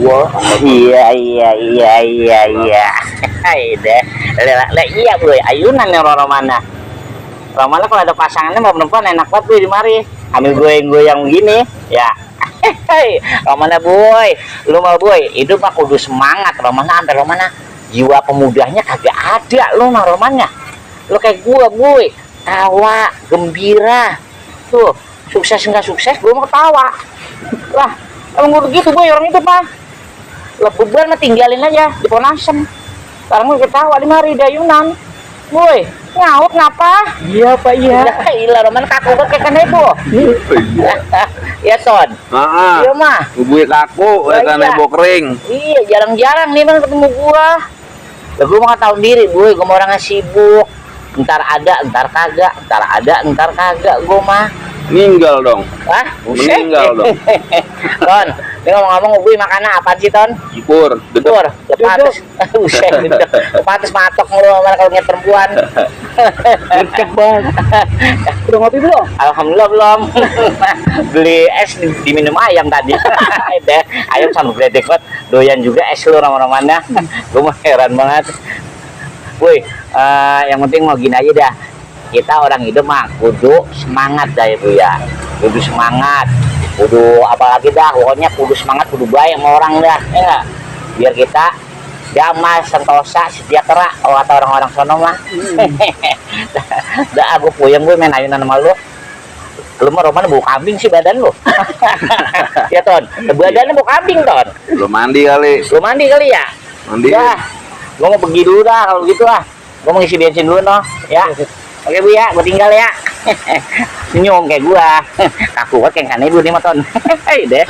Wah, Iya iya iya iya iya. Hai deh. Lah iya boy, ayunan nih Romana. Romana kalau ada pasangannya mau perempuan enak banget boy di mari. Ambil goyang-goyang gini, ya. Hei, Romana boy, lu mau boy, hidup mah kudu semangat Romana, sampai Romana jiwa pemudanya kagak ada lu mah Romana. Lu kayak gua boy, tawa, gembira. Tuh, sukses nggak sukses, gua mau ketawa. Lah, emang gua begitu boy orang itu mah. Lah beban mah tinggalin aja di Ponasem. Sekarang gue ketawa di mari dayunan. Woi, nyaut ngapa? iya Pak, iya. Ya ilah Roman kaku banget kayak kanebo. Ya Ton. Ah, Iya mah. bubuk kaku, Lah, kan iya. nebo kering. Iya, jarang-jarang nih bang ketemu gua. Lah gua mah tahu diri, boy, gua mau orangnya sibuk. Ntar ada, ntar kagak, ntar ada, ntar kagak gua mah. Meninggal dong. Hah? Buset. Meninggal dong. Ton, ini ngomong-ngomong gue makanan apa sih Ton? Pur, dedek. Tur, lepates, buset, lepates matok mulu mana kalau ngeliat perempuan. Cek banget. Udah ngopi belum? Alhamdulillah belum. Beli es diminum ayam tadi. Deh, ayam sama gledek banget. Doyan juga es lu ramah-ramahnya. Gue mah heran banget. Woi, yang penting mau gini aja dah. Kita orang hidup mah kudu semangat dah itu ya. Kudu semangat. Kudu apalagi dah, pokoknya kudu semangat, kudu baik sama orang dah, ya nggak? Biar kita damai, sentosa, sejahtera, kalau kata orang-orang sono mah. Dah, aku puyeng gue main ayunan sama lu. Lu mah Roman bau kambing sih badan lu. Ya Ton, badannya bau kambing Ton. Belum mandi kali. Lu mandi kali ya? Mandi. Dah, gua mau pergi dulu dah kalau gitu ah. Gua mau ngisi bensin dulu no, ya. Oke Bu ya, gua tinggal ya. Senyum kayak gua. Kaku banget kayak kan ibu nih mah Ton. Hei deh.